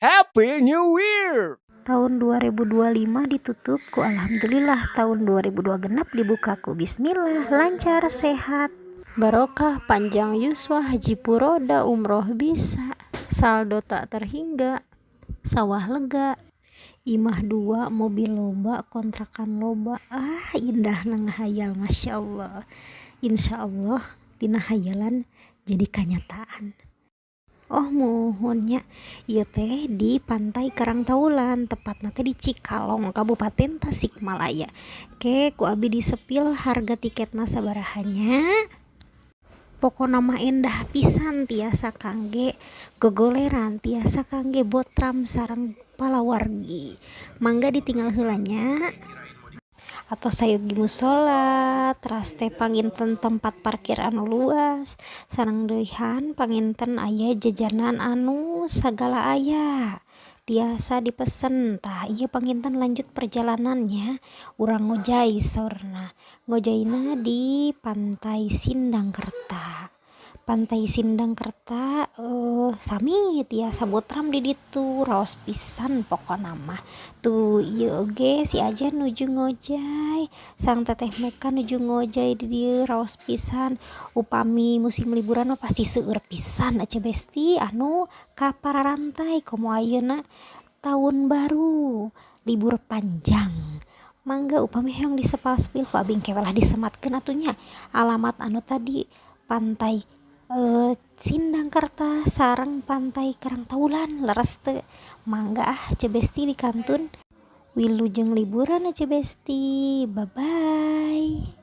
Happy New Year! Tahun 2025 ditutup ku alhamdulillah, tahun 2026 dibuka ku bismillah, lancar, sehat, barokah, panjang yuswa, haji furoda, umroh bisa, saldo tak terhingga, sawah lega, imah dua, mobil loba, kontrakan loba. Ah, indah ngahayal, Masya Allah. Insya Allah tina hayalan jadi kenyataan. Oh, muhun nya, ieu teh di Pantai Karangtaulan, tepatna teh di Cikalong, Kabupaten Tasikmalaya. Ke ku abi disepil harga tiketna sabaraha nya. Pokona mah endah pisan, tiasa kangge gogoleran, tiasa kangge botram sareng palawargi. Mangga ditinggal heula nya. Atau sayogi musola, teras teh panginten tempat parkir anu luas, sareng deuihan panginten aya jajanan anu sagala aya, tiasa dipesen. Tah, ieu panginten lanjut perjalanannya, urang ngojay saurna, ngojayna di Pantai Sindangkerta. Pantai Sindangkerta sami tiasa botram di ditu, raos pisan pokona mah. Tuh, ieu oge si Ajan nuju ngojay, sareng Teteh Meka nuju ngojay di dieu, raos pisan. Upami musim liburan mah pasti seueur pisan, Ece Besti, anu ka Pararantai, komo ayeuna tahun baru, libur panjang. Mangga upami hoyong disepal-sepil ku abi engke we lah disematkeun atuh nya alamat anu tadi, Pantai Sindangkerta sareng Pantai Karangtaulan. Leres teu? Mangga ah, Ece Besti, dikantun. Wilujeng liburan, Ece Besti. Bye bye.